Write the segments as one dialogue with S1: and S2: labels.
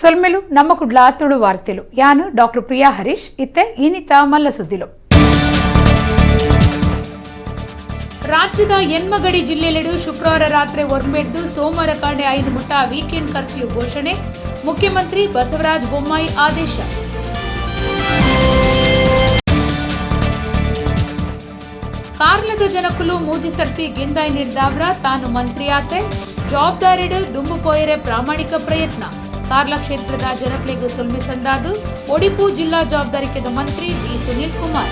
S1: ಸೊಲ್ಮೆಲು ನಮ್ಮ ಕುಡ್ಲ ತುಳು ವಾರ್ತೆಲು. ಯಾನು ಡಾಕ್ಟರ್ ಪ್ರಿಯಾ ಹರೀಶ್. ಇತ್ತೆ ಇನಿತ ಮಲ್ಲ ಸುದ್ದಿಲು.
S2: ರಾಜ್ಯದ ಎನ್ಮಗಡಿ ಜಿಲ್ಲೆಲೆಡು ಶುಕ್ರವಾರ ರಾತ್ರಿ ಒರ್ಂಬೆಡ್ದು ಸೋಮವಾರ ಕಾಂಡೆ 5 ಮುಟ್ಟ ವೀಕೆಂಡ್ ಕರ್ಫ್ಯೂ ಘೋಷಣೆ. ಮುಖ್ಯಮಂತ್ರಿ ಬಸವರಾಜ ಬೊಮ್ಮಾಯಿ ಆದೇಶ. ಕಾರ್ಲದ ಜನಕುಲು ಮೂಜಿ ಸರ್ತಿ ಗೆಂದಾಯಿ ನೀಡಿದಾವ್ರ ತಾನು ಮಂತ್ರಿಯಾತೆ ಜವಾಬ್ದಾರಿಡು ದುಂಬು ಪೋಯರೆ ಪ್ರಾಮಾಣಿಕ ಪ್ರಯತ್ನ. ಕಾರ್ಲ ಕ್ಷೇತ್ರದ ಜನಕ್ಲೆಗ್ ಸೊಲ್ಮೆ ಸಂದಾದು ಒಡಿಪು ಜಿಲ್ಲಾ ಜವಾಬ್ದಾರಿಕೆದ ಮಂತ್ರಿ V Sunil Kumar.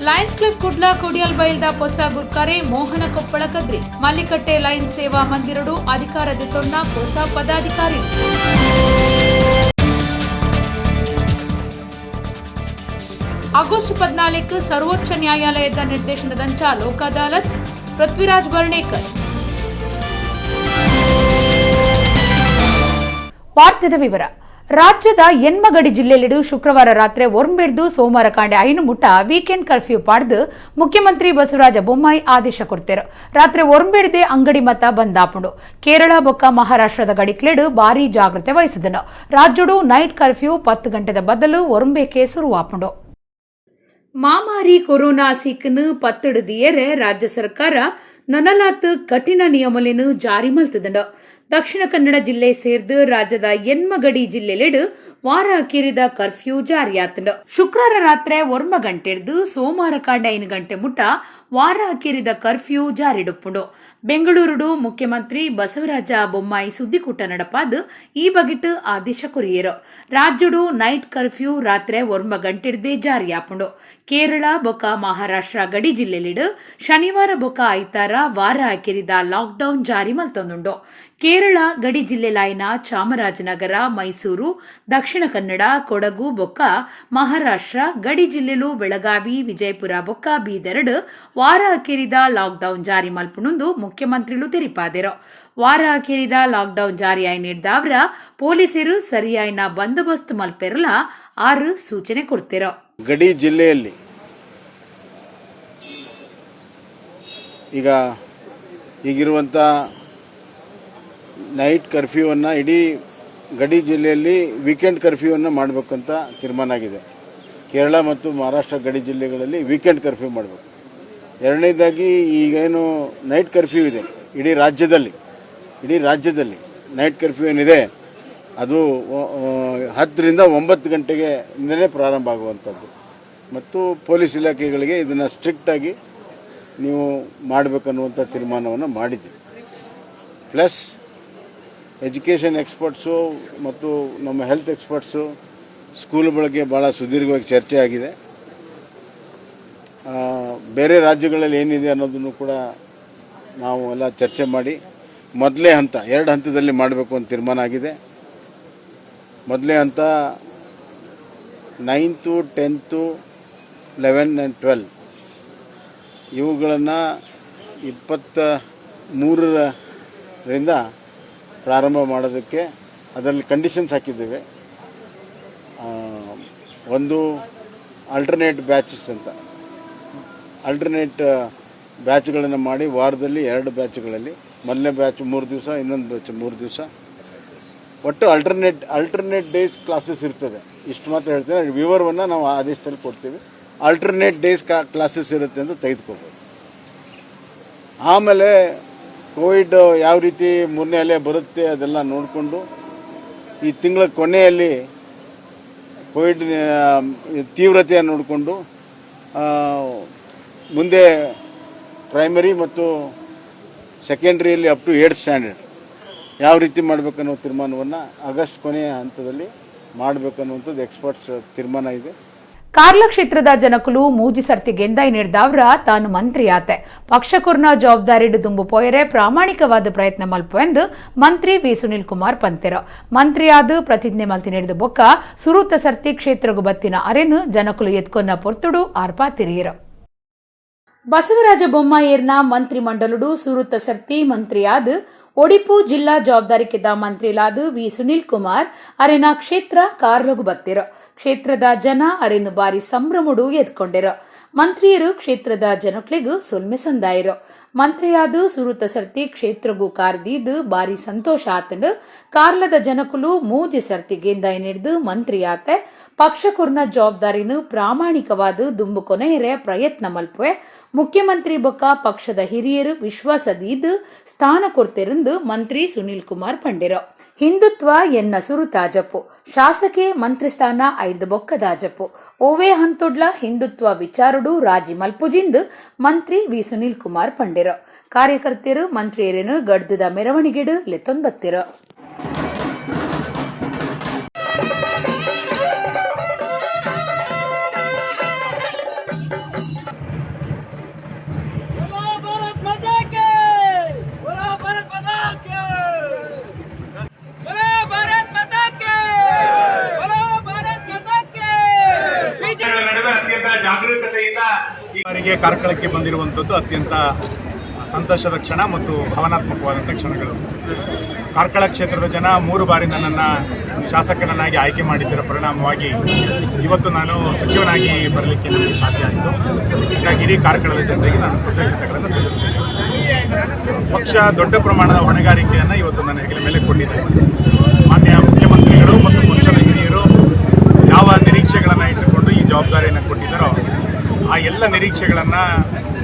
S2: Lions club Kudla Kodial ಬೈಲ್ದ ಪೊಸ ಗುರ್ಕಾರೆ ಮೋಹನ ಕೊಪ್ಪಳ ಕದ್ರಿ. ಮಲ್ಲಿಕಟ್ಟೆ ಲಯನ್ಸ್ ಸೇವಾ ಮಂದಿರಡು ಅಧಿಕಾರದ ತೊಣ್ಣ ಪೊಸ ಪದಾಧಿಕಾರಿ. ಆಗಸ್ಟ್ 14 ಸರ್ವೋಚ್ಚ ನ್ಯಾಯಾಲಯದ ನಿರ್ದೇಶನದಂಚ ಲೋಕ ಅದಾಲತ್. ಪೃಥ್ವಿರಾಜ್ ವರ್ಣೇಕರ್.
S1: ವಾರ್ತೆದ ವಿವರ. ರಾಜ್ಯದ ಎನ್ಮಗಡಿ ಜಿಲ್ಲೆಯಲ್ಲಿಡು ಶುಕ್ರವಾರ ರಾತ್ರಿ ಒರ್ಂಬೆಡ್ದು ಸೋಮವಾರ ಕಾಂಡೆ 5 ಮುಟ್ಟ ವೀಕೆಂಡ್ ಕರ್ಫ್ಯೂ ಪಾಡ್ದು ಮುಖ್ಯಮಂತ್ರಿ ಬಸವರಾಜ ಬೊಮ್ಮಾಯಿ ಆದೇಶ ಕೊಡ್ತೇರು. ರಾತ್ರಿ ಒರ್ಂಬೆಡ್ದೆ ಅಂಗಡಿ ಮತ ಬಂದಾಪುಂಡು. ಕೇರಳ ಬೊಕ್ಕ ಮಹಾರಾಷ್ಟ್ರದ ಗಡಿಕ್ಲೆಡು ಭಾರಿ ಜಾಗ್ರತೆ ವಹಿಸಿದನು. ರಾಜ್ಯಡು ನೈಟ್ ಕರ್ಫ್ಯೂ 10 ಗಂಟೆದ ಬದಲು ಒರ್ಂಬೇಕೆ ಶುರುವಾಪುಂಡು.
S2: ಮಾಮಾರಿ ಕೊರೋನಾ ಸೀಕನು ಪತ್ತಿಡುದಿಯರೆ ರಾಜ್ಯ ಸರ್ಕಾರ ನನಲಾತ್ ಕಠಿಣ ನಿಯಮಲೆನು ಜಾರಿ ಮಲ್ತದಂಡು. ದಕ್ಷಿಣ ಕನ್ನಡ ಜಿಲ್ಲೆ ಸೇರ್ದು ರಾಜ್ಯದ ಎನ್ಮಗಡಿ ಜಿಲ್ಲೆಲೆಡು ವಾರ ಅಕೇರಿದ ಕರ್ಫ್ಯೂ ಜಾರಿಯಾತಂಡು. ಶುಕ್ರವಾರ ರಾತ್ರಿ 9 ಗಂಟೆಡ್ದು ಸೋಮವಾರ ಕಾಂಡೆ 5 ಗಂಟೆ ಮುಟ್ಟ ವಾರ ಅಕೇರಿದ ಕರ್ಫ್ಯೂ ಜಾರಿಡುಪ್ಪುಂಡು. ಬೆಂಗಳೂರುಡು ಮುಖ್ಯಮಂತ್ರಿ ಬಸವರಾಜ ಬೊಮ್ಮಾಯಿ ಸುದ್ದಿಕೂಟ ನಡಪಾದು ಈ ಬಗೆಟ್ ಆದೇಶ ಕೊರಿಯರು. ರಾಜ್ಯಡು ನೈಟ್ ಕರ್ಫ್ಯೂ ರಾತ್ರಿ 9 ಗಂಟೆಡ್ದೆ ಜಾರಿಯಾಪುಂಡು. ಕೇರಳ ಬೊಕ ಮಹಾರಾಷ್ಟ್ರ ಗಡಿ ಜಿಲ್ಲೆಲಿಡು ಶನಿವಾರ ಬೊಕ ಐತಾರ ವಾರ ಅಕೇರಿದ ಲಾಕ್ಡೌನ್ ಜಾರಿ ಮಲ್ತೊಂದುಂಡು. ಕೇರಳ ಗಡಿ ಜಿಲ್ಲೆಲಾಯಿನ ಚಾಮರಾಜನಗರ, ಮೈಸೂರು, ದಕ್ಷಿಣ ಕನ್ನಡ, ಕೊಡಗು ಬೊಕ್ಕ ಮಹಾರಾಷ್ಟ್ರ ಗಡಿ ಜಿಲ್ಲೆಲು ಬೆಳಗಾವಿ, ವಿಜಯಪುರ ಬೊಕ್ಕ ಬೀದರ್ಡ್ ವಾರ ಅಕೇರಿದ ಲಾಕ್ಡೌನ್ ಜಾರಿ ಮಲ್ಪುನುಂದು ಮುಖ್ಯಮಂತ್ರಿಲು ತೆರಿಪಾದೆರು. ವಾರ ಅಕೇರಿದ ಲಾಕ್ಡೌನ್ ಜಾರಿಯಾಯಿ ನೀಡಿದವರ ಪೊಲೀಸರು ಸರಿಯಾಯಿನ ಬಂದೋಬಸ್ತ್ ಮಲ್ಪೆರಲ ಆರು ಸೂಚನೆ ಕೊಡ್ತಿರು.
S3: ಗಡಿ ಜಿಲ್ಲೆಯಲ್ಲಿ ಈಗ ಈಗಿರುವಂಥ ನೈಟ್ ಕರ್ಫ್ಯೂವನ್ನು ಇಡೀ ಗಡಿ ಜಿಲ್ಲೆಯಲ್ಲಿ ವೀಕೆಂಡ್ ಕರ್ಫ್ಯೂವನ್ನು ಮಾಡಬೇಕಂತ ತೀರ್ಮಾನ ಆಗಿದೆ. ಕೇರಳ ಮತ್ತು ಮಹಾರಾಷ್ಟ್ರ ಗಡಿ ಜಿಲ್ಲೆಗಳಲ್ಲಿ ವೀಕೆಂಡ್ ಕರ್ಫ್ಯೂ ಮಾಡಬೇಕು. ಎರಡನೇದಾಗಿ ಈಗೇನು ನೈಟ್ ಕರ್ಫ್ಯೂ ಇದೆ ಇಡೀ ರಾಜ್ಯದಲ್ಲಿ ನೈಟ್ ಕರ್ಫ್ಯೂ ಏನಿದೆ ಅದು 10 ರಿಂದ 9 ಗಂಟೆಗೆ ಇಂದಲೇ ಪ್ರಾರಂಭ ಆಗುವಂಥದ್ದು. ಮತ್ತು ಪೊಲೀಸ್ ಇಲಾಖೆಗಳಿಗೆ ಇದನ್ನು ಸ್ಟ್ರಿಕ್ಟಾಗಿ ನೀವು ಮಾಡಬೇಕನ್ನುವಂಥ ತೀರ್ಮಾನವನ್ನು ಮಾಡಿದ್ದೀವಿ. Plus education experts ಮತ್ತು ನಮ್ಮ health experts school ಬಗ್ಗೆ ಭಾಳ ಸುದೀರ್ಘವಾಗಿ ಚರ್ಚೆ ಆಗಿದೆ. ಬೇರೆ ರಾಜ್ಯಗಳಲ್ಲಿ ಏನಿದೆ ಅನ್ನೋದನ್ನು ಕೂಡ ನಾವು ಎಲ್ಲ ಚರ್ಚೆ ಮಾಡಿ ಮೊದಲೇ ಹಂತ 2 ಹಂತದಲ್ಲಿ ಮಾಡಬೇಕು ಅಂತ ತೀರ್ಮಾನ ಆಗಿದೆ. ಮೊದಲೇ ಹಂತ 9th, 10th, 11 and 12 ಇವುಗಳನ್ನು 23ರಿಂದ ಪ್ರಾರಂಭ ಮಾಡೋದಕ್ಕೆ ಅದರಲ್ಲಿ ಕಂಡೀಷನ್ಸ್ ಹಾಕಿದ್ದೇವೆ. ಒಂದು ಅಲ್ಟರ್ನೇಟ್ ಬ್ಯಾಚಸ್ ಅಂತ, ಅಲ್ಟರ್ನೇಟ್ ಬ್ಯಾಚ್ಗಳನ್ನು ಮಾಡಿ ವಾರದಲ್ಲಿ 2 ಬ್ಯಾಚ್ಗಳಲ್ಲಿ, ಮೊದಲನೇ ಬ್ಯಾಚ್ 3 ದಿವಸ, ಇನ್ನೊಂದು ಬ್ಯಾಚ್ 3 ದಿವಸ, ಒಟ್ಟು alternate days classes ಇರ್ತದೆ. ಇಷ್ಟು ಮಾತ್ರ ಹೇಳ್ತೇನೆ. ವಿವರವನ್ನು ನಾವು ಆದೇಶದಲ್ಲಿ ಕೊಡ್ತೀವಿ. Alternate days classes ಇರುತ್ತೆ ಅಂತ ತೆಗೆದುಕೋಬೋದು. ಆಮೇಲೆ ಕೋವಿಡ್ ಯಾವ ರೀತಿ 3ನೇ ಅಲೆ ಬರುತ್ತೆ ಅದೆಲ್ಲ ನೋಡಿಕೊಂಡು ಈ ತಿಂಗಳ ಕೊನೆಯಲ್ಲಿ ಕೋವಿಡ್ ತೀವ್ರತೆಯನ್ನು ನೋಡಿಕೊಂಡು ಮುಂದೆ ಪ್ರೈಮರಿ ಮತ್ತು ಸೆಕೆಂಡ್ರಿಯಲ್ಲಿ up to 8th standard ಯಾವ ರೀತಿ ಮಾಡಬೇಕನ್ನೋ ತೀರ್ಮಾನವನ್ನು ಆಗಸ್ಟ್ ಕೊನೆಯ ಹಂತದಲ್ಲಿ ಮಾಡಬೇಕನ್ನುವಂಥದ್ದು ಎಕ್ಸ್ಪರ್ಟ್ಸ್ ತೀರ್ಮಾನ ಇದೆ.
S1: ಕಾರ್ಲ ಕ್ಷೇತ್ರದ ಜನಕುಲು ಮೂಜಿ ಸರ್ತಿ ಗೆಂದಾಯಿ ನೀಡಿದವರ ತಾನು ಮಂತ್ರಿಯಾತೆ ಪಕ್ಷಕುರ್ನ ಜವಾಬ್ದಾರಿ ದುಂಬು ಪೋಯರೆ ಪ್ರಾಮಾಣಿಕವಾದ ಪ್ರಯತ್ನ ಮಲ್ಪು ಎಂದು ಮಂತ್ರಿ ವಿ ಸುನಿಲ್ ಕುಮಾರ್ ಪಂತೆರು. ಮಂತ್ರಿಯಾದ ಪ್ರತಿಜ್ಞೆ ಮಲ್ತಿ ನೀಡಿದ ಬೊಕ್ಕ ಸುರೂತ ಸರ್ತಿ ಕ್ಷೇತ್ರಗು ಬತ್ತಿನ ಅರೆನು ಜನಕುಲು ಎತ್ಕೊನ್ನ ಪೊರ್ತುಡು ಆರ್ಪಾ ತಿರಿಯರು.
S2: ಬಸವರಾಜ ಬೊಮ್ಮಾಯೇರ್ನ ಮಂತ್ರಿಮಂಡಲುಡು ಸುರುತ ಸರ್ತಿ ಮಂತ್ರಿಯಾದ ಒಡಿಪು ಜಿಲ್ಲಾ ಜವಾಬ್ದಾರಿಕೆದ ಮಂತ್ರಿಲಾದ ವಿ ಸುನಿಲ್ ಕುಮಾರ್ ಅರೆನ ಕ್ಷೇತ್ರ ಕಾರ್ಲಗು ಬತ್ತಿರು. ಕ್ಷೇತ್ರದ ಜನ ಅರೆನು ಬಾರಿ ಸಂಭ್ರಮಡು ಎದ್ಕೊಂಡಿರು. ಮಂತ್ರಿಯರು ಕ್ಷೇತ್ರದ ಜನಕ್ಲೆಗು ಸೊಲ್ಮೆ ಸಂದಾಯರು. ಮಂತ್ರಿಯಾದ ಸುರುತ ಸರ್ತಿ ಕ್ಷೇತ್ರಗೂ ಕಾರ್ದೀದ್ ಬಾರಿ ಸಂತೋಷ ಆತಂಡು. ಕಾರ್ಲದ ಜನಕುಲು ಮೂಜಿ ಸರ್ತಿ ಗೆಂದಾಯಿ ನೀಡ್ದು ಮಂತ್ರಿಯಾತೆ. ಪಕ್ಷಕುರ್ನ ಜವಾಬ್ದಾರಿನು ಪ್ರಾಮಾಣಿಕವಾದ ದುಂಬು ಕೊನೆಯರೆ ಪ್ರಯತ್ನ ಮಲ್ಪುವೆ. ಮುಖ್ಯಮಂತ್ರಿ ಬೊಕ್ಕ ಪಕ್ಷದ ಹಿರಿಯರು ವಿಶ್ವಾಸದೀದ್ ಸ್ಥಾನ ಕೊರ್ತೆರೆಂದು ಮಂತ್ರಿ ಸುನೀಲ್ ಕುಮಾರ್ ಪಂಡಿರು. ಹಿಂದುತ್ವ ಎನ್ನ ಸುರುತಾಜಪ್ಪು, ಶಾಸಕೆ ಮಂತ್ರಿ ಸ್ಥಾನ ಐದು ಬೊಕ್ಕದಾಜಪ್ಪು, ಓವೇ ಹಂತೊಡ್ಲ ಹಿಂದುತ್ವ ವಿಚಾರುಡು ರಾಜಿ ಮಲ್ಪುಜಿಂದ್ ಮಂತ್ರಿ ವಿ ಸುನೀಲ್ ಕುಮಾರ್ ಪಂಡಿರು. ಕಾರ್ಯಕರ್ತರು ಮಂತ್ರಿಯರೇನು ಗಡ್ದದ ಮೆರವಣಿಗೆಡು ಲೆತ್ತೊಂಬತ್ತಿರು.
S4: ಬಾರಿಗೆ ಕಾರ್ಕಳಕ್ಕೆ ಬಂದಿರುವಂಥದ್ದು ಅತ್ಯಂತ ಸಂತೋಷದ ಕ್ಷಣ ಮತ್ತು ಭಾವನಾತ್ಮಕವಾದಂಥ ಕ್ಷಣಗಳು. ಕಾರ್ಕಳ ಕ್ಷೇತ್ರದ ಜನ 3 ಬಾರಿ ನನ್ನನ್ನು ಶಾಸಕನನ್ನಾಗಿ ಆಯ್ಕೆ ಮಾಡಿದ್ದರ ಪರಿಣಾಮವಾಗಿ ಇವತ್ತು ನಾನು ಸಚಿವನಾಗಿ ಬರಲಿಕ್ಕೆ ನನಗೆ ಸಾಧ್ಯ ಆಯಿತು. ಹೀಗಾಗಿ ಇಡೀ ಕಾರ್ಕಳದ ಜನರಿಗೆ ನಾನು ಕೃತಜ್ಞತೆಗಳನ್ನು ಸಲ್ಲಿಸ್ತೇನೆ. ಪಕ್ಷ ದೊಡ್ಡ ಪ್ರಮಾಣದ ಹೊಣೆಗಾರಿಕೆಯನ್ನು ಇವತ್ತು ನನ್ನ ಹೆಗಲ ಮೇಲೆ ಕೊಟ್ಟಿದೆ. ಮಾನ್ಯ ಮುಖ್ಯಮಂತ್ರಿಗಳು ಮತ್ತು ಪಕ್ಷದ ಹಿರಿಯರು ಯಾವ ನಿರೀಕ್ಷೆಗಳನ್ನು ಇಟ್ಟುಕೊಂಡು ಈ ಜವಾಬ್ದಾರಿಯನ್ನು ಕೊಟ್ಟಿದ್ದಾರೋ ಆ ಎಲ್ಲ ನಿರೀಕ್ಷೆಗಳನ್ನು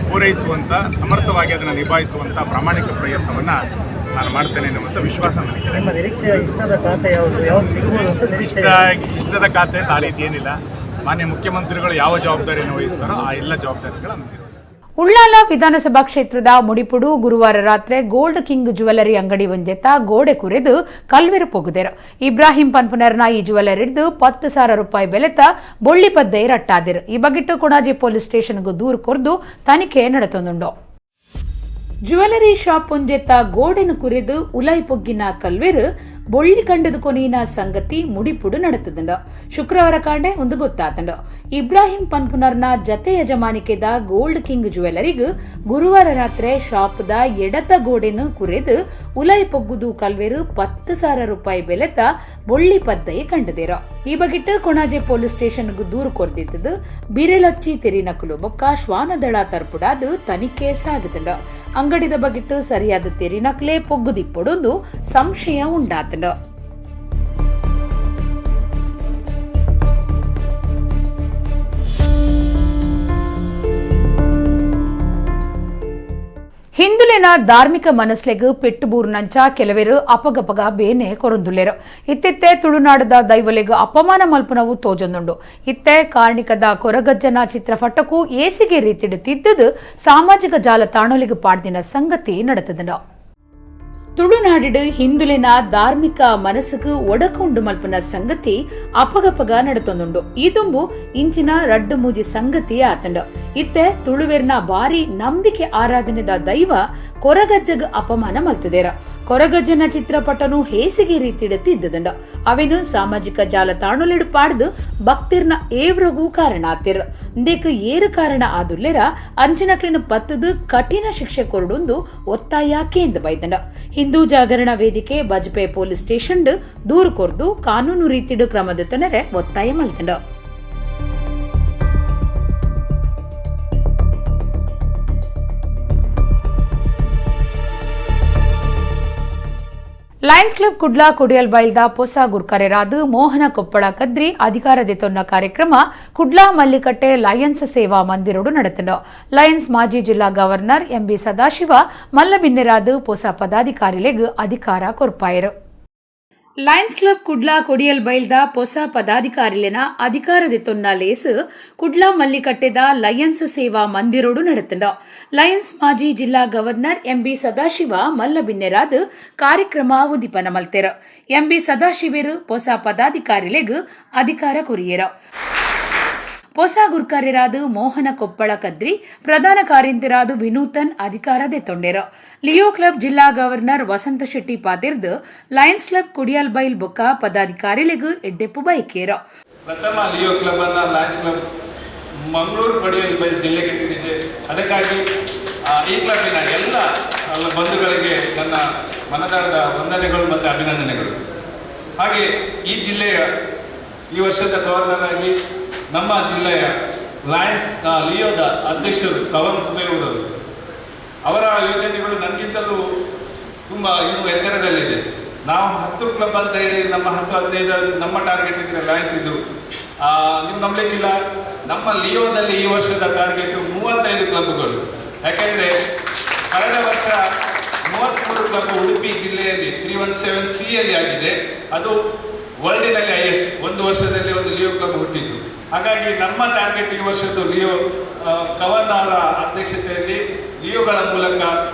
S4: ಪೂರೈಸುವಂಥ, ಸಮರ್ಥವಾಗಿ ಅದನ್ನು ನಿಭಾಯಿಸುವಂಥ ಪ್ರಾಮಾಣಿಕ ಪ್ರಯತ್ನವನ್ನು ನಾನು ಮಾಡ್ತೇನೆ ಎನ್ನುವಂಥ ವಿಶ್ವಾಸ ನನಗಿದೆ. ಇಷ್ಟದ ಖಾತೆ ಅಂತ ಆ ರೀತಿ ಏನಿಲ್ಲ. ಮಾನ್ಯ ಮುಖ್ಯಮಂತ್ರಿಗಳು ಯಾವ ಜವಾಬ್ದಾರಿಯನ್ನು ವಹಿಸ್ತಾರೋ ಆ ಎಲ್ಲ ಜವಾಬ್ದಾರಿಗಳನ್ನು ನಿರ್ವಹಿಸ್ತಾರೆ.
S1: ಉಳ್ಳಾಲ ವಿಧಾನಸಭಾ ಕ್ಷೇತ್ರದ ಮುಡಿಪುಡು ಗುರುವಾರ ರಾತ್ರಿ gold king jewellery ಅಂಗಡಿ ಒಂಜೆತ ಗೋಡೆ ಕುರೆದು ಕಲ್ವೆರು ಪೊಗುದೆರು. ಇಬ್ರಾಹಿಂ ಪನ್ಪುನರ್ನ ಈ ಜುವೆಲ್ಲರಿ ಹಿಡಿದು 10,000 ರೂಪಾಯಿ ಬೆಲೆತ ಬೊಳ್ಳಿ ಪದ್ದೈ ರಟ್ಟಾದಿರು. ಈ ಬಗ್ಗಿಟ್ಟು ಕೊಣಾಜೆ ಪೊಲೀಸ್ ಸ್ಟೇಷನ್ಗೂ ದೂರು ಕೊರ್ದು ತನಿಖೆ ನಡೆತೊಂದುಂಡು.
S2: ಜುವೆಲರಿ ಶಾಪ್ ಒಂಜೆತ ಗೋಡೆನು ಕುರಿದು ಉಲೈ ಪೊಗ್ಗಿನ ಕಲ್ವೆರು ಬೊಳ್ಳಿ ಕಂಡದ ಕೊನೆಯಿನ ಸಂಗತಿ ಮುಡಿಪುಡು ನಡೆತದಂಡು. ಶುಕ್ರವಾರ ಕಾಂಡೆ ಒಂದು ಗೊತ್ತಾತಂಡು. ಇಬ್ರಾಹಿಂ ಪನ್ಪುನರ್ನ ಜತೆ ಯಜಮಾನಿಕೆದ ಗೋಲ್ಡ್ ಕಿಂಗ್ ಜುವೆಲರಿಗ್ ಗುರುವಾರ ರಾತ್ರಿ ಶಾಪ್ದ ಎಡತ ಗೋಡೆನು ಕುರೆದು ಉಲೈ ಪೊಗ್ಗುದು ಕಲ್ವೆರು 10,000 ರೂಪಾಯಿ ಬೆಲೆತ ಬೊಳ್ಳಿ ಪದ್ದೈ ಕಂಡದಿರೋ. ಈ ಬಗಿಟ್ಟು ಕೊಣಾಜೆ ಪೊಲೀಸ್ ಸ್ಟೇಷನ್ಗೂ ದೂರು ಕೊರ್ದಿತ್ತದು. ಬಿರೆಲಚ್ಚಿ ತೆರಿನಕುಲು ಬೊಕ್ಕ ಶ್ವಾನದಳ ತರ್ಪುಡಾದು ತನಿಖೆ ಸಾಗುತ್ತಂಡು. ಅಂಗಡಿದ ಬಗಿಟ್ಟು ಸರಿಯಾದ ತೆರಿನಕಲೆ ಪೊಗ್ಗುದಿಪ್ಪೊಡೊಂದು ಸಂಶಯ ಉಂಡಾತಂಡು.
S1: ಹಿಂದುಲಿನ ಧಾರ್ಮಿಕ ಮನಸ್ಲೆಗ್ ಪೆಟ್ಟುಬೂರ್ನಂಚ ಕೆಲವರು ಅಪಗಪಗ ಬೇನೆ ಕೊರಂದುಲ್ಲೆರು. ಇತ್ತಿತ್ತೆ ತುಳುನಾಡದ ದೈವಲೆಗ್ ಅಪಮಾನ ಮಲ್ಪನವು ತೋಜೊಂದುಂಡು. ಇತ್ತೆ ಕಾರ್ಣಿಕದ ಕೊರಗಜ್ಜನ ಚಿತ್ರಪಟಕ್ಕೂ ಏಸಿಗೆ ರೀತಿಡು ತಿದ್ದದು ಸಾಮಾಜಿಕ ಜಾಲತಾಣೊಲಿಗೆ ಪಾಡ್ದಿನ ಸಂಗತಿ ನಡೆತದಂಡು.
S2: ತುಳುನಾಡಿಡು ಹಿಂದುಲಿನ ಧಾರ್ಮಿಕ ಮನಸ್ಸುకు ಒಡಕುಂಡು ಮಲ್ಪನ ಸಂಗತಿ ಅಪಗಪಗ ನಡತೊಂದುಂಡು. ಈ ದುಂಬು ಇಂಚಿನ ರಡ್ಡು ಮೂಜಿ ಸಂಗತಿ ಆತಂಡು. ಇತ್ತೆ ತುಳುವೆರ್ನ ಬಾರಿ ನಂಬಿಕೆ ಆರಾಧನೆದ ದೈವ ಕೊರಗಜ್ಜಗ್ ಅಪಮಾನ ಮಲ್ತದೇರ. ಕೊರಗಜ್ಜನ ಚಿತ್ರಪಟನು ಹೇಸಿಗೆ ರೀತಿಡು ತಿದ್ದದಂಡು. ಅವೇನು ಸಾಮಾಜಿಕ ಜಾಲತಾಣೊಲಿಡು ಪಾಡ್ದು ಭಕ್ತಿರ್ನ ಏವ್ರಗೂ ಕಾರಣ ಆತಿರ್. ಇಂದೇಕ್ ಏರು ಕಾರಣ ಆದುಲ್ಲೆರ ಅಂಚಿನಕ್ಲಿನ ಪತ್ತದು ಕಠಿಣ ಶಿಕ್ಷೆ ಕೊರಡುಂದು ಒತ್ತಾಯ ಕೇಂದ್ರ ಬೈದಂಡ. ಹಿಂದೂ ಜಾಗರಣ ವೇದಿಕೆ ಬಜಪೆ ಪೊಲೀಸ್ ಸ್ಟೇಷನ್ ದೂರು ಕೊರ್ದು ಕಾನೂನು ರೀತಿಡು ಕ್ರಮದ ತನರೆ ಒತ್ತಾಯ ಮಲ್ತಂಡ.
S1: ಲಯನ್ಸ್ ಕ್ಲಬ್ ಕುಡ್ಲಾ ಕೊಡಿಯಲ್ ಬೈಲ್ದ ಪೊಸ ಗುರ್ಕರೆರಾದ ಮೋಹನ ಕೊಪ್ಪಳ ಕದ್ರಿ ಅಧಿಕಾರದೆ ತೊನ್ನ ಕಾರ್ಯಕ್ರಮ ಕುಡ್ಲಾ ಮಲ್ಲಿಕಟ್ಟೆ ಲಯನ್ಸ್ ಸೇವಾ ಮಂದಿರೋಡು ನಡೆತಂಡು. ಲಯನ್ಸ್ ಮಾಜಿ ಜಿಲ್ಲಾ ಗವರ್ನರ್ ಎಂಬಿ ಸದಾಶಿವ ಮಲ್ಲಬಿನ್ನೆರಾದ ಪೊಸ ಪದಾಧಿಕಾರಿಲೆಗ್ ಅಧಿಕಾರ ಕೊರ್ಪಾಯರು.
S2: ಲಯನ್ಸ್ ಕ್ಲಬ್ ಕುಡ್ಲಾ ಕೊಡಿಯಲ್ ಬೈಲ್ದ ಪೊಸ ಪದಾಧಿಕಾರಿಲೆನ ಅಧಿಕಾರದೆ ತೊನ್ನ ಲೇಸ್ ಕುಡ್ಲಾ ಮಲ್ಲಿಕಟ್ಟೆದ ಲಯನ್ಸ್ ಸೇವಾ ಮಂದಿರೋಡು ನಡೆತಂಡ. ಲಯನ್ಸ್ ಮಾಜಿ ಜಿಲ್ಲಾ ಗವರ್ನರ್ ಎಂಬಿ ಸದಾಶಿವ ಮಲ್ಲಬಿನ್ನೆರಾದ ಕಾರ್ಯಕ್ರಮ ಉದ್ದೀಪನ ಮಲ್ತೆರ. ಎಂಬಿ ಸದಾಶಿವೆರು ಪೊಸ ಪದಾಧಿಕಾರಿಲೆಗ್ ಅಧಿಕಾರ ಕೊರಿಯೆರ. ಪೊಸ ಗುರ್ಕಾರ್ಯರಾದ ಮೋಹನ ಕೊಪ್ಪಳ ಕದ್ರಿ, ಪ್ರಧಾನ ಕಾರ್ಯಂತರಾದ ವಿನೂತನ್ ಅಧಿಕಾರ ದೆತ್ತೊಂಡೆರು. ಲಿಯೋ ಕ್ಲಬ್ ಜಿಲ್ಲಾ ಗವರ್ನರ್ ವಸಂತ ಶೆಟ್ಟಿ ಪಾತಿರ್ದು ಲಯನ್ಸ್ ಕ್ಲಬ್ ಕುಡಿಯಾಲ್ ಬೈಲ್ ಬೊಕ್ಕ ಪದಾಧಿಕಾರಿಲೆಗ್ ಎಡ್ಡೆಪ್ಪು ಬಯಕೇರು.
S5: ಪ್ರಥಮ ಲಿಯೋ ಕ್ಲಬ್ ಅನ್ನ ಲಯನ್ಸ್ ಕ್ಲಬ್ ಮಂಗಳೂರು ಕೊಡಿಯಲ್ ಬೈಲ್ ಜಿಲ್ಲೆಗೆ ನೀಡಿದೆ. ಅದಕ್ಕಾಗಿ ಈ ಕ್ಲಬ್ಬಿನ ಎಲ್ಲ ಬಂಧುಗಳಿಗೆ ನನ್ನ ಮನದಾಳದ ವಂದನೆಗಳು ಮತ್ತು ಅಭಿನಂದನೆಗಳು. ಹಾಗೆ ಈ ಜಿಲ್ಲೆಯ ಈ ವರ್ಷದ ಗವರ್ನರ್ ಆಗಿ ನಮ್ಮ ಜಿಲ್ಲೆಯ ಲಯನ್ಸ್ ಲಿಯೋದ ಅಧ್ಯಕ್ಷರು ಕವನ್ ಕುಬೇವರವರು ಅವರ ಯೋಜನೆಗಳು ನನಗಿಂತಲೂ ತುಂಬ ಇನ್ನೂ ಎತ್ತರದಲ್ಲಿದೆ. ನಾವು 10 ಕ್ಲಬ್ ಅಂತ ಹೇಳಿ ನಮ್ಮ 10-15 ನಮ್ಮ ಟಾರ್ಗೆಟ್ ಇದ್ದರೆ ಲಯನ್ಸ್ ಇದು ನೀವು ನಂಬಲಿಕ್ಕಿಲ್ಲ. ನಮ್ಮ ಲಿಯೋದಲ್ಲಿ ಈ ವರ್ಷದ ಟಾರ್ಗೆಟ್ 35 ಕ್ಲಬ್ಗಳು. ಯಾಕೆಂದರೆ ಕಳೆದ ವರ್ಷ 33 ಕ್ಲಬ್ ಉಡುಪಿ ಜಿಲ್ಲೆಯಲ್ಲಿ 317C ಆಗಿದೆ. ಅದು ವರ್ಲ್ಡಿನಲ್ಲಿ ಹೈಯೆಸ್ಟ್, ಒಂದು ವರ್ಷದಲ್ಲಿ ಒಂದು ಲಿಯೋ ಕ್ಲಬ್ ಹುಟ್ಟಿದ್ದು. ಹಾಗಾಗಿ ನಮ್ಮ ಟಾರ್ಗೆಟ್ ಈ ವರ್ಷದ್ದು ಲಿಯೋ ಕವನ್ ಅವರ ಅಧ್ಯಕ್ಷತೆಯಲ್ಲಿ ಲಿಯೋಗಳ ಮೂಲಕ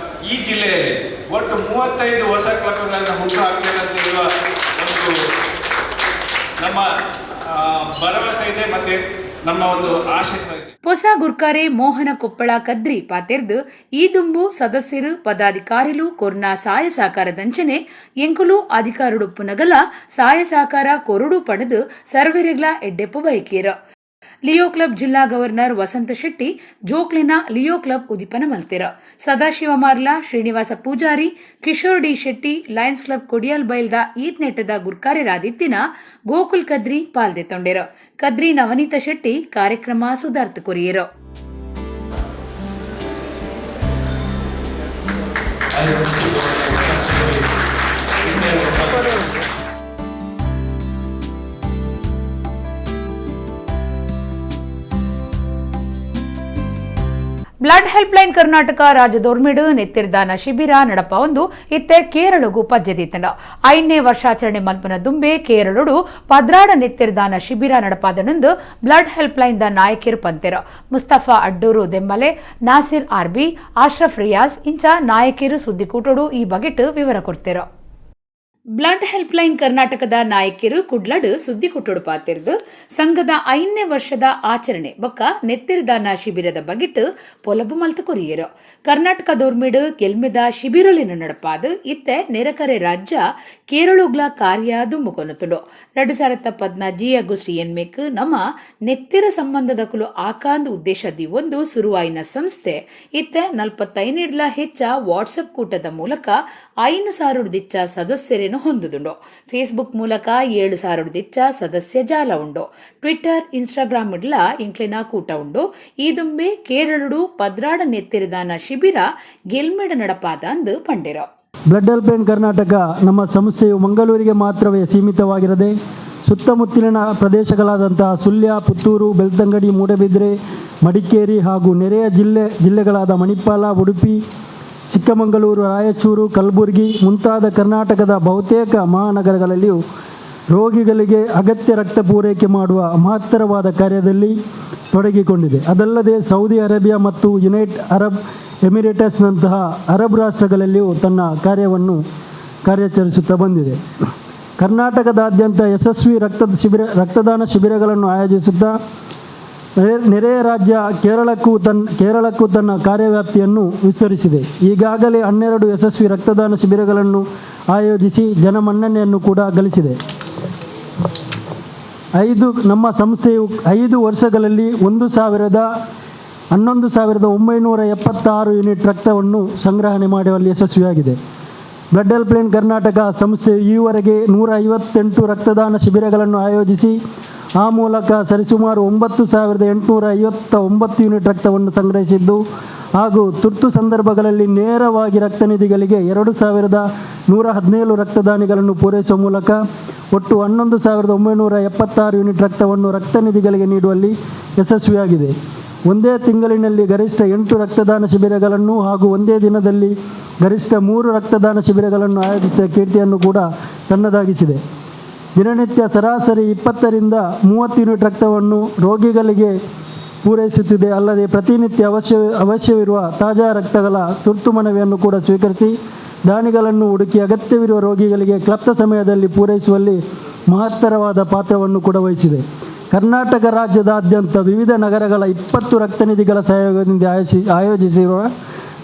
S5: ಈ ಜಿಲ್ಲೆಯಲ್ಲಿ ಒಟ್ಟು 35 ಹೊಸ ಕ್ಲಬ್ಗಳನ್ನು ಹುಟ್ಟು ಹಾಕ್ತೇವೆ ಅಂತ ಹೇಳುವ ಒಂದು ನಮ್ಮ ಭರವಸೆ ಇದೆ ಮತ್ತು ನಮ್ಮ ಒಂದು ಆಶಯ ಇದೆ.
S2: ಹೊಸ ಗುರ್ಕಾರೆ ಮೋಹನ ಕೊಪ್ಪಳ ಕದ್ರಿ ಪಾತೆರ್ದು ಈ ದುಂಬು ಸದಸ್ಯರು ಪದಾಧಿಕಾರಿಲು ಕೊರ್ನ ಸಾಯ ಸಾಕಾರದಂಚನೆ ಎಂಕುಲು ಅಧಿಕಾರುಡುಪ್ಪು ನಗಲ ಸಾಯ ಸಾಕಾರ ಕೊರಡು ಪಡೆದು ಸರ್ವೆರೆಗ್ಲ ಎಡ್ಡೆಪ್ಪು ಬೈಕೀರ. ಲಿಯೋ ಕ್ಲಬ್ ಜಿಲ್ಲಾ ಗವರ್ನರ್ ವಸಂತ ಶೆಟ್ಟಿ ಜೋಕ್ಲಿನ ಲಿಯೋ ಕ್ಲಬ್ ಉದಿಪನ ಮಲ್ತಿರ. Sadashiva Marla, Srinivasa Poojary, Kishore D Shetty, Lions Club Kodial ಬೈಲ್ದ ಈತ್ನೆಟ್ಟದ ಗುರ್ಕಾರೆರಾದಿತ್ತಿನ Gokul Kadri ಪಾಲ್ದೆ ತೊಂಡೆರು. Kadri ನವನೀತ ಶೆಟ್ಟಿ ಕಾರ್ಯಕ್ರಮ ಸುಧಾರ್ಥ ಕೊರಿಯರು.
S1: Blood helpline Karnataka ರಾಜ್ಯದೊರ್ಮಿಡು ನೆತ್ತಿರ್ದಾನ ಶಿಬಿರ ನಡಪ ಒಂದು ಇತ್ತೆ ಕೇರಳಗು ಪಜ್ಜೆದೀತಂಡ. 5ನೇ ವರ್ಷಾಚರಣೆ ಮಲ್ಪನ ದುಂಬೆ ಕೇರಳಡು 12 ನೆತ್ತಿರ್ದಾನ ಶಿಬಿರ ನಡಪಾದನೆಂದು blood helpline the ನಾಯಕಿರು ಪಂತೆರ. ಮುಸ್ತಫಾ ಅಡ್ಡೂರು ದೆಮ್ಮಲೆ, ನಾಸಿರ್ ಆರ್ಬಿ, ಅಶ್ರಫ್ ರಿಯಾಜ್ ಇಂಚ ನಾಯಕಿರು ಸುದ್ದಿಕೂಟೋಡು ಈ ಬಗೆಟ್ ವಿವರ ಕೊಡ್ತಿರು.
S2: ಬ್ಲಡ್ ಹೆಲ್ಪ್ಲೈನ್ ಕರ್ನಾಟಕದ ನಾಯಕಿರು ಕುಡ್ಲಡು ಸುದ್ದಿ ಕೊಟ್ಟುಡು ಪಾತಿರ್ದು ಸಂಘದ 5ನೇ ವರ್ಷದ ಆಚರಣೆ ಬೊಕ್ಕ ನೆತ್ತಿರ್ದಾನ ಶಿಬಿರದ ಬಗಿಟ್ಟು ಪೊಲಬು ಮಲ್ತು ಕೊರಿಯರು. ಕರ್ನಾಟಕ ದೋರ್ಮಿಡು ಗೆಲ್ಮೆದ ಶಿಬಿರಲಿನ ನಡಪಾದು ಇತ್ತೆ ನೆರೆಕರೆ ರಾಜ್ಯ ಕೇರಳುಗ್ಲ ಕಾರ್ಯ ದುಂಬುಕೊನುತುಂಡು. 2014 ಅಗುಸ್ಟಿ ಎನ್ಮೇಕ್ ನಮ್ಮ ನೆತ್ತಿರ ಸಂಬಂಧದ ಕುಲು ಆಕಾಂದ್ ಉದ್ದೇಶದಿ ಒಂದು ಸುರುವಾಯಿನ ಸಂಸ್ಥೆ ಇತ್ತೆ 45 ಹೆಚ್ಚ ವಾಟ್ಸಪ್ ಕೂಟದ ಮೂಲಕ 5,000 ದಿಚ್ಚ ಸದಸ್ಯರೇನು ಹೊಂದುದುಂಡು. ಫೇಸ್ಬುಕ್ ಮೂಲಕ 7,000 ದಿಚ್ಚ ಸದಸ್ಯ ಜಾಲ ಉಂಡು. ಟ್ವಿಟರ್, ಇನ್ಸ್ಟಾಗ್ರಾಮ್ ಇಡ್ಲ ಇಂಕ್ಲಿನ ಕೂಟ ಉಂಡು. ಈ ದುಂಬೆ ಕೇರಳಡು 12 ನೆತ್ತಿರಿದಾನ ಶಿಬಿರ ಗೆಲ್ಮೆಡ ನಡಪಾದ ಅಂದು ಪಂಡಿರೋ.
S6: ಬ್ಲಡ್ ಹೆಲ್ಪ್ಲೈನ್ ಕರ್ನಾಟಕ ನಮ್ಮ ಸಂಸ್ಥೆಯು ಮಂಗಳೂರಿಗೆ ಮಾತ್ರವೇ ಸೀಮಿತವಾಗಿರದೆ ಸುತ್ತಮುತ್ತಲಿನ ಪ್ರದೇಶಗಳಾದಂತಹ ಸುಳ್ಯ, ಪುತ್ತೂರು, ಬೆಳ್ತಂಗಡಿ, ಮೂಡಬಿದ್ರೆ, ಮಡಿಕೇರಿ ಹಾಗೂ ನೆರೆಯ ಜಿಲ್ಲೆಗಳಾದ ಮಣಿಪಾಲ, ಉಡುಪಿ, ಚಿಕ್ಕಮಗಳೂರು, ರಾಯಚೂರು, ಕಲಬುರಗಿ ಮುಂತಾದ ಕರ್ನಾಟಕದ ಬಹುತೇಕ ಮಹಾನಗರಗಳಲ್ಲಿಯೂ ರೋಗಿಗಳಿಗೆ ಅಗತ್ಯ ರಕ್ತ ಪೂರೈಕೆ ಮಾಡುವ ಮಹತ್ತರವಾದ ಕಾರ್ಯದಲ್ಲಿ ತೊಡಗಿಕೊಂಡಿದೆ. ಅದಲ್ಲದೆ ಸೌದಿ ಅರೇಬಿಯಾ ಮತ್ತು ಯುನೈಟೆಡ್ ಅರಬ್ ಎಮಿರೇಟಸ್ನಂತಹ ಅರಬ್ ರಾಷ್ಟ್ರಗಳಲ್ಲಿಯೂ ತನ್ನ ಕಾರ್ಯವನ್ನು ಕಾರ್ಯಾಚರಿಸುತ್ತಾ ಬಂದಿದೆ. ಕರ್ನಾಟಕದಾದ್ಯಂತ ಯಶಸ್ವಿ ರಕ್ತದಾನ ಶಿಬಿರಗಳನ್ನು ಆಯೋಜಿಸುತ್ತಾ ನೆರೆಯ ರಾಜ್ಯ ಕೇರಳಕ್ಕೂ ತನ್ನ ಕಾರ್ಯವ್ಯಾಪ್ತಿಯನ್ನು ವಿಸ್ತರಿಸಿದೆ. ಈಗಾಗಲೇ 12 ಯಶಸ್ವಿ ರಕ್ತದಾನ ಶಿಬಿರಗಳನ್ನು ಆಯೋಜಿಸಿ ಜನಮನ್ನಣೆಯನ್ನು ಕೂಡ ಗಳಿಸಿದೆ. ನಮ್ಮ ಸಂಸ್ಥೆಯು 5 ವರ್ಷಗಳಲ್ಲಿ 11,976 ಯೂನಿಟ್ ರಕ್ತವನ್ನು ಸಂಗ್ರಹಣೆ ಮಾಡುವಲ್ಲಿ ಯಶಸ್ವಿಯಾಗಿದೆ. ಬ್ಲಡ್ ಹೆಲ್ಪ್ಲೈನ್ ಕರ್ನಾಟಕ ಸಂಸ್ಥೆಯು ಈವರೆಗೆ 158 ರಕ್ತದಾನ ಶಿಬಿರಗಳನ್ನು ಆಯೋಜಿಸಿ ಆ ಮೂಲಕ ಸರಿಸುಮಾರು 9,859 ಯೂನಿಟ್ ರಕ್ತವನ್ನು ಸಂಗ್ರಹಿಸಿದ್ದು ಹಾಗೂ ತುರ್ತು ಸಂದರ್ಭಗಳಲ್ಲಿ ನೇರವಾಗಿ ರಕ್ತನಿಧಿಗಳಿಗೆ 2,117 ರಕ್ತದಾನಿಗಳನ್ನು ಪೂರೈಸುವ ಮೂಲಕ ಒಟ್ಟು 11,976 ಯೂನಿಟ್ ರಕ್ತವನ್ನು ರಕ್ತನಿಧಿಗಳಿಗೆ ನೀಡುವಲ್ಲಿ ಯಶಸ್ವಿಯಾಗಿದೆ. ಒಂದೇ ತಿಂಗಳಿನಲ್ಲಿ ಗರಿಷ್ಠ 8 ರಕ್ತದಾನ ಶಿಬಿರಗಳನ್ನು ಹಾಗೂ ಒಂದೇ ದಿನದಲ್ಲಿ ಗರಿಷ್ಠ 3 ರಕ್ತದಾನ ಶಿಬಿರಗಳನ್ನು ಆಯೋಜಿಸಿದ ಕೀರ್ತಿಯನ್ನು ಕೂಡ ತನ್ನದಾಗಿಸಿದೆ. ದಿನನಿತ್ಯ ಸರಾಸರಿ 20 ರಿಂದ 30 ಯೂನಿಟ್ ರಕ್ತವನ್ನು ರೋಗಿಗಳಿಗೆ ಪೂರೈಸುತ್ತಿದೆ. ಅಲ್ಲದೆ ಪ್ರತಿನಿತ್ಯ ಅವಶ್ಯವಿರುವ ತಾಜಾ ರಕ್ತಗಳ ತುರ್ತು ಮನವಿಯನ್ನು ಕೂಡ ಸ್ವೀಕರಿಸಿ ದಾನಿಗಳನ್ನು ಹುಡುಕಿ ಅಗತ್ಯವಿರುವ ರೋಗಿಗಳಿಗೆ ಕ್ಲಪ್ತ ಸಮಯದಲ್ಲಿ ಪೂರೈಸುವಲ್ಲಿ ಮಹತ್ತರವಾದ ಪಾತ್ರವನ್ನು ಕೂಡ ವಹಿಸಿದೆ. ಕರ್ನಾಟಕ ರಾಜ್ಯದಾದ್ಯಂತ ವಿವಿಧ ನಗರಗಳ 20 ರಕ್ತನಿಧಿಗಳ ಸಹಯೋಗದಿಂದ ಆಯೋಜಿಸಿರುವ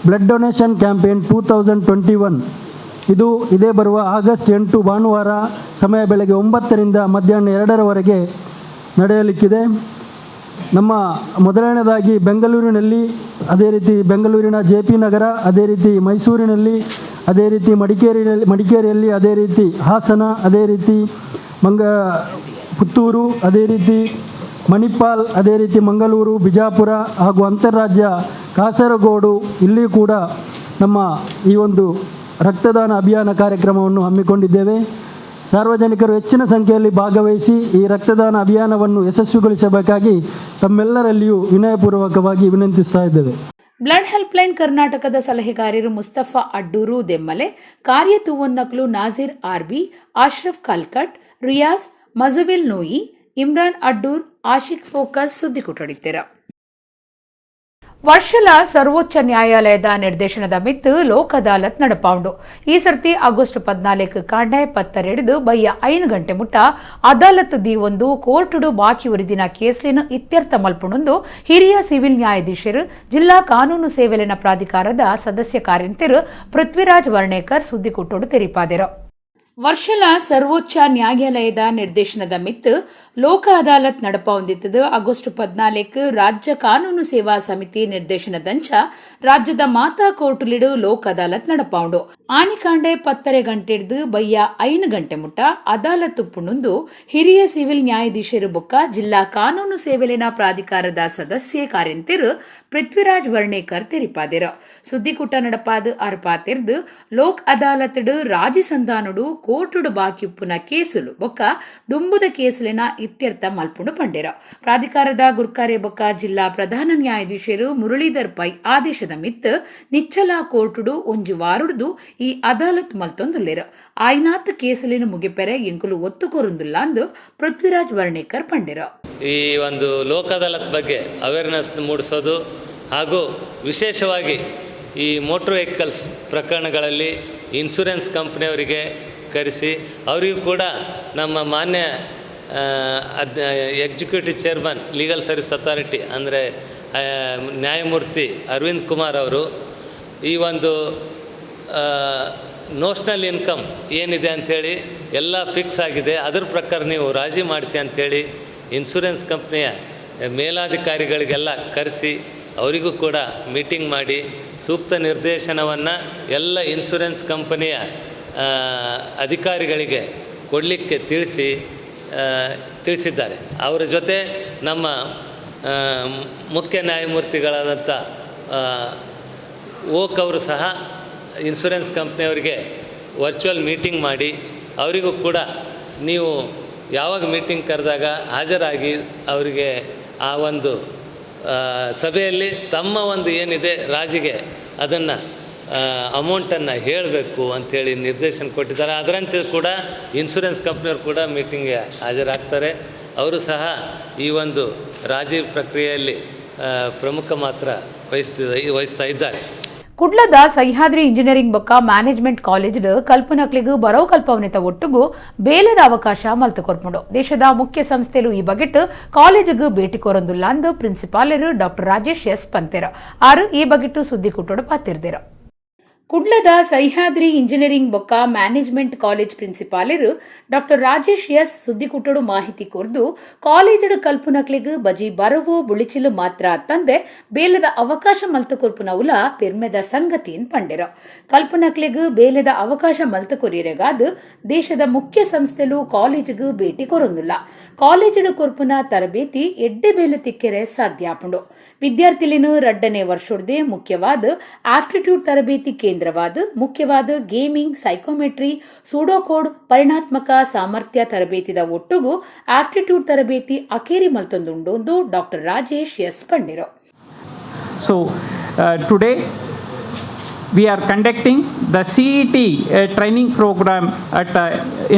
S6: blood donation campaign 2021 ಇದು ಇದೇ ಬರುವ ಆಗಸ್ಟ್ 8 ಭಾನುವಾರ ಸಮಯ ಬೆಳಗ್ಗೆ 9 ರಿಂದ ಮಧ್ಯಾಹ್ನ 2ರವರೆಗೆ ನಡೆಯಲಿಕ್ಕಿದೆ. ನಮ್ಮ ಮೊದಲನೇದಾಗಿ ಬೆಂಗಳೂರಿನಲ್ಲಿ, ಅದೇ ರೀತಿ ಬೆಂಗಳೂರಿನ ಜೆ ಪಿ ನಗರ, ಅದೇ ರೀತಿ ಮೈಸೂರಿನಲ್ಲಿ, ಅದೇ ರೀತಿ ಮಡಿಕೇರಿಯಲ್ಲಿ, ಅದೇ ರೀತಿ ಹಾಸನ, ಅದೇ ರೀತಿ ಪುತ್ತೂರು, ಅದೇ ರೀತಿ ಮಣಿಪಾಲ್, ಅದೇ ರೀತಿ ಮಂಗಳೂರು, ಬಿಜಾಪುರ ಹಾಗೂ ಅಂತಾರಾಜ್ಯ ಕಾಸರಗೋಡು ಇಲ್ಲಿ ಕೂಡ ನಮ್ಮ ಈ ಒಂದು ರಕ್ತದಾನ ಅಭಿಯಾನ ಕಾರ್ಯಕ್ರಮವನ್ನು ಹಮ್ಮಿಕೊಂಡಿದ್ದೇವೆ. ಸಾರ್ವಜನಿಕರು ಹೆಚ್ಚಿನ ಸಂಖ್ಯೆಯಲ್ಲಿ ಭಾಗವಹಿಸಿ ಈ ರಕ್ತದಾನ ಅಭಿಯಾನವನ್ನು ಯಶಸ್ವಿಗೊಳಿಸಬೇಕಾಗಿ ತಮ್ಮೆಲ್ಲರಲ್ಲಿಯೂ ವಿನಯಪೂರ್ವಕವಾಗಿ ವಿನಂತಿಸ್ತಾ ಇದ್ದೇವೆ.
S2: ಬ್ಲಡ್ ಹೆಲ್ಪ್ಲೈನ್ ಕರ್ನಾಟಕದ ಸಲಹೆಗಾರರು ಮುಸ್ತಫಾ ಅಡ್ಡೂರು ದೆಮ್ಮಲೆ, ಕಾರ್ಯತೂವನ್ನಕ್ಲು ನಾಜಿರ್ ಆರ್ಬಿ, ಅಶ್ರಫ್ ಕಲ್ಕಟ್, ರಿಯಾಜ್ ಮಜವಿಲ್ ನೂಯಿ, ಇಮ್ರಾನ್ ಅಡ್ಡೂರ್, ಆಶಿಕ್ ಫೋಕಸ್ ಸುದ್ದಿ ಕೊಟ್ಟಡಿತ್ತೆರ.
S1: ವರ್ಷಲ ಸರ್ವೋಚ್ಚ ನ್ಯಾಯಾಲಯದ ನಿರ್ದೇಶನದ ಮಿತ್ತು ಲೋಕ್ ಅದಾಲತ್ ನಡಪಾವುಂಡು. ಈ ಸರ್ತಿ ಆಗಸ್ಟ್ 14 ಕಾಂಡೆ 10ರೆಡ್ದು ಬಯ್ಯ 5 ಗಂಟೆ ಮುಟ್ಟ ಅದಾಲತ್ ದೀವೊಂದು ಕೋರ್ಟುಡು ಬಾಕಿ ಉರಿದಿನ ಕೇಸ್ಲಿನ ಇತ್ಯರ್ಥ ಮಲ್ಪುಣೊಂದು ಹಿರಿಯ ಸಿವಿಲ್ ನ್ಯಾಯಾಧೀಶರು, ಜಿಲ್ಲಾ ಕಾನೂನು ಸೇವೆಲಿನ ಪ್ರಾಧಿಕಾರದ ಸದಸ್ಯ ಕಾರ್ಯಂತೆರು ಪೃಥ್ವಿರಾಜ್ ವರ್ಣೇಕರ್ ಸುದ್ದಿಕೂಟೋಡು ತೆರಿಪಾದೆರು.
S2: ವರ್ಷಲ ಸರ್ವೋಚ್ಚ ನ್ಯಾಯಾಲಯದ ನಿರ್ದೇಶನದ ಮಿತ್ತು ಲೋಕ ಅದಾಲತ್ ನಡಪಾವೊಂದಿತ್ತದು. ಆಗಸ್ಟ್ 14 ರಾಜ್ಯ ಕಾನೂನು ಸೇವಾ ಸಮಿತಿ ನಿರ್ದೇಶನದಂಚ ರಾಜ್ಯದ ಮಾತಾ ಕೋರ್ಟುಲಿಡು ಲೋಕ್ ಅದಾಲತ್ ನಡಪಾವುಂಡು. ಆನಿಕಾಂಡೆ 10:30 ಗಂಟೆಡ್ದು ಬಯ್ಯ 5 ಗಂಟೆ ಮುಟ್ಟ ಅದಾಲತ್ ಉಪ್ಪುಂಡು. ಹಿರಿಯ ಸಿವಿಲ್ ನ್ಯಾಯಾಧೀಶರು ಬೊಕ್ಕ ಜಿಲ್ಲಾ ಕಾನೂನು ಸೇವೆಲಿನ ಪ್ರಾಧಿಕಾರದ ಸದಸ್ಯ ಕಾರ್ಯಂತೆರು ಪೃಥ್ವಿರಾಜ್ ವರ್ಣೇಕರ್ ತೆರಿಪಾದೆರು. ಸುದ್ದಿಕೂಟ ನಡಪಾದು ಆರ್ ಪಾತೆರ್ದು, ಲೋಕ್ ಅದಾಲತ್ಡ್ ರಾಜಿ ಸಂಧಾನುಡು ಕೋರ್ಟುಡು ಬಾಕಿಯುಪ್ಪುನ ಕೇಸುಲು ಬೊಕ್ಕ ದುಂಬುದ ಕೇಸುಲಿನ ಇತ್ಯರ್ಥ ಮಲ್ಪುಂಡು ಪಂಡೆರು. ಪ್ರಾಧಿಕಾರದ ಗುರ್ಕಾರೆ ಬೊಕ್ಕ ಜಿಲ್ಲಾ ಪ್ರಧಾನ ನ್ಯಾಯಾಧೀಶರು ಮುರಳೀಧರ್ ಪೈ ಆದೇಶದ ಮಿತ್ತು ನಿಚ್ಚಲ ಕೋರ್ಟುಡು ಒಂಜಿ ವಾರುಡ್ದು ಈ ಅದಾಲತ್ ಮಲ್ತೊಂದುಲ್ಲೆರು. ಆಯ್ನಾತ್ ಕೇಸುಲಿನ ಮುಗಿಪೆರೆ ಎಂಕುಲು ಒತ್ತು ಕೊರುಂದುಲ್ಲ ಅಂದು ಪೃಥ್ವಿರಾಜ್ ವರ್ಣೇಕರ್ ಪಂಡೆರು.
S7: ಈ ಒಂದು ಲೋಕ್ ಅದಾಲತ್ ಬಗ್ಗೆ ಅವೇರ್ನೆಸ್ ಮೂಡಿಸೋದು ಹಾಗೂ ವಿಶೇಷವಾಗಿ ಈ ಮೋಟ್ರ್ ವೆಹಿಕಲ್ಸ್ ಪ್ರಕರಣಗಳಲ್ಲಿ ಇನ್ಶೂರೆನ್ಸ್ ಕಂಪ್ನಿಯವರಿಗೆ ಕರೆಸಿ, ಅವರಿಗೂ ಕೂಡ ನಮ್ಮ ಮಾನ್ಯ Executive Chairman, Legal Service Authority, ಅಂದರೆ ನ್ಯಾಯಮೂರ್ತಿ ಅರವಿಂದ್ ಕುಮಾರ್ ಅವರು ಈ ಒಂದು ನೋಷ್ನಲ್ ಇನ್ಕಮ್ ಏನಿದೆ ಅಂಥೇಳಿ ಎಲ್ಲ ಫಿಕ್ಸ್ ಆಗಿದೆ, ಅದ್ರ ಪ್ರಕಾರ ನೀವು ರಾಜಿ ಮಾಡಿಸಿ ಅಂಥೇಳಿ ಇನ್ಶೂರೆನ್ಸ್ ಕಂಪ್ನಿಯ ಮೇಲಾಧಿಕಾರಿಗಳಿಗೆಲ್ಲ ಕರೆಸಿ, ಅವರಿಗೂ ಕೂಡ ಮೀಟಿಂಗ್ ಮಾಡಿ, ಸೂಕ್ತ ನಿರ್ದೇಶನವನ್ನು ಎಲ್ಲ ಇನ್ಶೂರೆನ್ಸ್ ಕಂಪನಿಯ ಅಧಿಕಾರಿಗಳಿಗೆ ಕೊಡಲಿಕ್ಕೆ ತಿಳಿಸಿದ್ದಾರೆ. ಅವರ ಜೊತೆ ನಮ್ಮ ಮುಖ್ಯ ನ್ಯಾಯಮೂರ್ತಿಗಳಾದಂಥ ಓಕ್ ಅವರು ಸಹ ಇನ್ಶೂರೆನ್ಸ್ ಕಂಪ್ನಿಯವರಿಗೆ ವರ್ಚುವಲ್ ಮೀಟಿಂಗ್ ಮಾಡಿ, ಅವರಿಗೂ ಕೂಡ ನೀವು ಯಾವಾಗ ಮೀಟಿಂಗ್ ಕರೆದಾಗ ಹಾಜರಾಗಿ, ಅವರಿಗೆ ಆ ಒಂದು ಸಭೆಯಲ್ಲಿ ತಮ್ಮ ಒಂದು ಏನಿದೆ ರಾಜಿಗೆ ಅದನ್ನು ಅಮೌಂಟನ್ನು ಹೇಳಬೇಕು ಅಂಥೇಳಿ ನಿರ್ದೇಶನ ಕೊಟ್ಟಿದ್ದಾರೆ. ಅದರಂತೆ ಕೂಡ ಇನ್ಶೂರೆನ್ಸ್ ಕಂಪ್ನಿಯವರು ಕೂಡ ಮೀಟಿಂಗ್ಗೆ ಹಾಜರಾಗ್ತಾರೆ. ಅವರು ಸಹ ಈ ಒಂದು ರಾಜಿ ಪ್ರಕ್ರಿಯೆಯಲ್ಲಿ ಪ್ರಮುಖ ಪಾತ್ರ ವಹಿಸ್ತಾ ಇದ್ದಾರೆ.
S1: ಕುಡ್ಲದ ಸಹ್ಯಾದ್ರಿ ಇಂಜಿನಿಯರಿಂಗ್ ಬೊಕ್ಕ ಮ್ಯಾನೇಜ್ಮೆಂಟ್ ಕಾಲೇಜ್ ಕಲ್ಪನಕ್ಲಿಗ್ ಬರವು ಕಲ್ಪವನಿತ ಒಟ್ಟುಗು ಬೇಲೆದ ಅವಕಾಶ ಮಲ್ತು ಕೊರ್ಪುಂಡು. ದೇಶದ ಮುಖ್ಯ ಸಂಸ್ಥೆಲು ಈ ಬಗೆಟ್ ಕಾಲೇಜಿಗೆ ಭೇಟಿ ಕೋರೊಂದುಲ್ಲ ಅಂದು ಪ್ರಿನ್ಸಿಪಾಲರು ಡಾಕ್ಟರ್ ರಾಜೇಶ್ ಎಸ್ ಪಂತೆರ್. ಆರು ಈ ಬಗೆಟ್ ಸುದ್ದಿ ಕೂಟೋಡು ಪಾತಿರ್ದಿರು.
S2: ಕುಡ್ಲದ ಸಹ್ಯಾದ್ರಿ ಇಂಜಿನಿಯರಿಂಗ್ ಬೊಕ್ಕ ಮ್ಯಾನೇಜ್ಮೆಂಟ್ ಕಾಲೇಜ್ ಪ್ರಿನ್ಸಿಪಾಲರು ಡಾಕ್ಟರ್ ರಾಜೇಶ್ ಎಸ್ ಸುದ್ದಿಕುಟ್ಟಡು ಮಾಹಿತಿ ಕೊರ್ದು, ಕಾಲೇಜುಡು ಕಲ್ಪುನಕ್ಲಿಗ್ ಬಜಿ ಬರವು ಬುಳಿಚಿಲು ಮಾತ್ರ ತಂದೆ ಬೇಲದ ಅವಕಾಶ ಮಲ್ತು ಕೊರ್ಪುನವುಲ ಪೆರ್ಮೆದ ಸಂಗತಿನ್ ಪಂಡೆರು. ಕಲ್ಪುನಕ್ಲಿಗ್ ಬೇಲೆದ ಅವಕಾಶ ಮಲ್ತು ಕೊರಿಯರೆಗಾದ್ ದೇಶದ ಮುಖ್ಯ ಸಂಸ್ಥೆಲು ಕಾಲೇಜಿಗ್ ಭೇಟಿ ಕೊರೊಂದುಲ್ಲ. ಕಾಲೇಜುಡು ಕೊರ್ಪುನ ತರಬೇತಿ ಎಡ್ಡೆ ಬೇಲೆ ತಿಕ್ಕೆರೆ ಸಾಧ್ಯ ಆಪುಂಡು. ವಿದ್ಯಾರ್ಥಿಲಿನ ರಡ್ಡನೇ ವರ್ಷೊಡ್ದೆ ಮುಖ್ಯವಾದ ಆಪ್ಟಿಟ್ಯೂಡ್ ತರಬೇತಿ ಕೇಂದ್ರವಾದ ಮುಖ್ಯವಾದ ಗೇಮಿಂಗ್, ಸೈಕೋಮೆಟ್ರಿ, ಸೂಡೋಕೋಡ್, ಪರಿಣಾತ್ಮಕ ಸಾಮರ್ಥ್ಯ ತರಬೇತಿದ ಒಟ್ಟುಗು ಆಪ್ಟಿಟ್ಯೂಡ್ ತರಬೇತಿ ಅಕೇರಿ ಮಲ್ತೊಂದುಂಡು ಡಾಕ್ಟರ್ ರಾಜೇಶ್ ಎಸ್ ಪಂಡಿರು.
S8: So today we are conducting the CET training program at the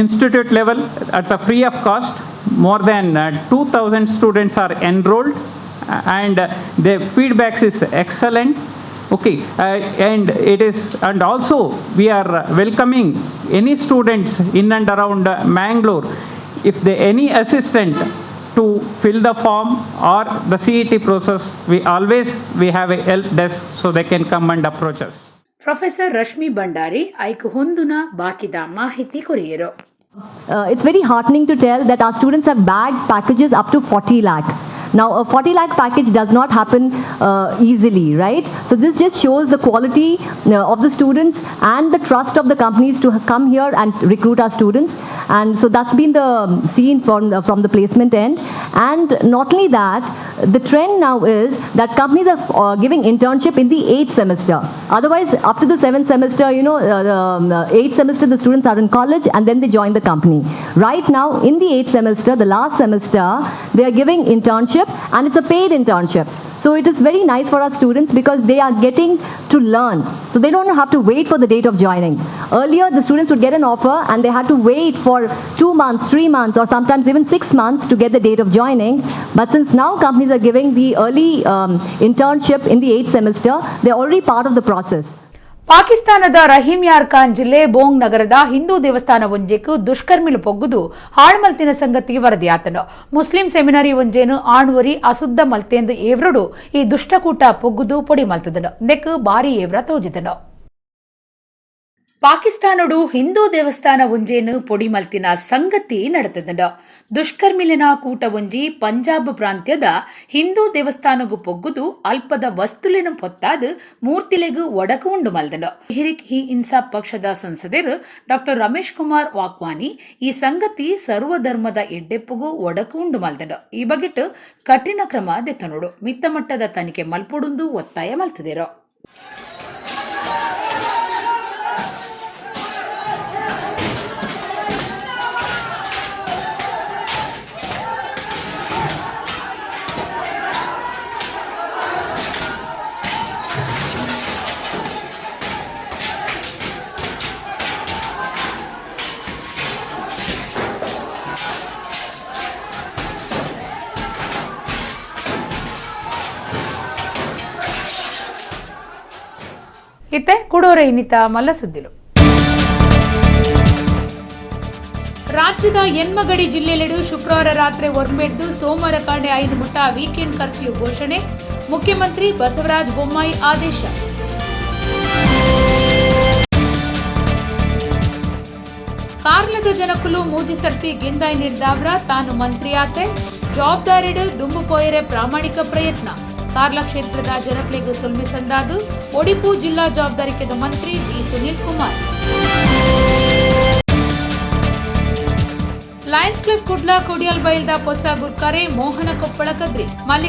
S8: institute level at a free of cost. More than 2000 students are enrolled and the feedbacks is excellent. Okay, and it is, and also we are welcoming any students in and around Mangalore. If they any assistant to fill the form or the CET process, we always, we have a help desk, so they can come and approach us.
S2: Professor Rashmi Bhandari ಐಕ್ ಹೊಂದುನ ಬಾಕಿದ ಮಾಹಿತಿ courier.
S9: It's very heartening to tell that our students have bagged packages up to 40 lakh. Now, a 40 lakh package does not happen easily, right? So this just shows the quality of the students and the trust of the companies to come here and recruit our students. And so that's been the scene from the placement end. And not only that, the trend now is that companies are giving internship in the eighth semester. Otherwise, up to the seventh semester, the eighth semester, the students are in college and then they join the company. Right now, in the eighth semester, the last semester, they are giving internship, and it's a paid internship. So it is very nice for our students because they are getting to learn. So they don't have to wait for the date of joining. Earlier, the students would get an offer and they had to wait for 2 months, 3 months, or sometimes even 6 months to get the date of joining. But since now companies are giving the early internship in the eighth semester, they're already part of the process.
S1: ಪಾಕಿಸ್ತಾನದ ರಹೀಂ ಯಾರ್ ಖಾನ್ ಜಿಲ್ಲೆ ಬೋಂಗ್ ನಗರದ ಹಿಂದೂ ದೇವಸ್ಥಾನ ಒಂಜೆಕ್ ದುಷ್ಕರ್ಮಿಲು ಪೊಗ್ಗುದು ಹಾಳ್ಮಲ್ತಿನ ಸಂಗತಿ ವರದಿಯಾತನು. Muslim seminary ಒಂಜೇನು ಆಣ್ವರಿ ಅಸುದ್ದ ಮಲ್ತೇಂದು ಏವ್ರಡು ಈ ದುಷ್ಟಕೂಟ ಪೊಗ್ಗುದು ಪೊಡಿ ಮಲ್ತದನು. ನೆಕ್ ಬಾರಿ ಏವ್ರ ತೋಜಿದನು. ಪಾಕಿಸ್ತಾನಡು ಹಿಂದೂ ದೇವಸ್ಥಾನ ಒಂಜೇನು ಪೊಡಿ ಮಲ್ತಿನ ಸಂಗತಿ ನಡೆತದಂಡ. ದುಷ್ಕರ್ಮಿಲಿನ ಕೂಟ ಒಂಜಿ ಪಂಜಾಬ್ ಪ್ರಾಂತ್ಯದ ಹಿಂದೂ ದೇವಸ್ಥಾನಗು ಪೊಗ್ಗುದು ಅಲ್ಪದ ವಸ್ತುಲೆನು ಪೊತ್ತಾದ್ ಮೂರ್ತಿಲೆಗು ಒಡಕು ಉಂಡು ಮಲ್ದಂಡು. ತೆಹ್ರೀಕ್ ಇ ಇನ್ಸಾಫ್ ಪಕ್ಷದ ಸಂಸದರು ಡಾಕ್ಟರ್ ರಮೇಶ್ ಕುಮಾರ್ ವಾಕ್ವಾನಿ ಈ ಸಂಗತಿ ಸರ್ವಧರ್ಮದ ಎಡ್ಡೆಪ್ಪುಗೂ ಒಡಕು ಉಂಡು ಮಲ್ದಂಡು. ಈ ಬಗೆಟ್ ಕಠಿಣ ಕ್ರಮ ದೆತ್ತನೋಡು, ಮಿತ್ತಮಟ್ಟದ ತನಿಖೆ ಮಲ್ಪೊಡುಂದು ಒತ್ತಾಯ ಮಲ್ತದಿರೋ. ಇತ್ತೆ ಕುಡೋರ ಇನ್ನಿತ ಮಲ್ಲ ಸುದ್ದಿಲು. ರಾಜ್ಯದ ಎನ್ಮಗಡಿ ಜಿಲ್ಲೆಯಲ್ಲಿಡು ಶುಕ್ರವಾರ ರಾತ್ರಿ ಒರ್ಮೆಡ್ದು ಸೋಮವಾರ ಕಾಂಡೆ 5 ಮುಟ್ಟ ವೀಕೆಂಡ್ ಕರ್ಫ್ಯೂ ಘೋಷಣೆ. ಮುಖ್ಯಮಂತ್ರಿ ಬಸವರಾಜ ಬೊಮ್ಮಾಯಿ ಆದೇಶ. ಕಾರ್ಲದ ಜನಕುಲು ಮೂಜಿ ಸರ್ತಿ ಗಿಂದಾಯ್ ನೀಡ್ದಾವ್ರ ತಾನು ಮಂತ್ರಿಯಾತೆ. ಜವಾಬ್ದಾರಿಡು ದುಂಬು ಪೋಯರೆ ಪ್ರಾಮಾಣಿಕ ಪ್ರಯತ್ನ. ಕಾರ್ಲ ಕ್ಷೇತ್ರದ ಜನಕ್ಲೆಗ್ ಸೊಲ್ಮೆ ಸಂದಾದು ಒಡಿಪು ಜಿಲ್ಲಾ ಜವಾಬ್ದಾರಿಕೆದ ಮಂತ್ರಿ V Sunil Kumar. Lions Club Kudla Kodiyal ಬೈಲ್ದ ಹೊಸ ಗುರ್ಕಾರೆ ಮೋಹನ ಕೊಪ್ಪಳ ಕದ್ರಿ ಮಲ್ಲಿಕ್.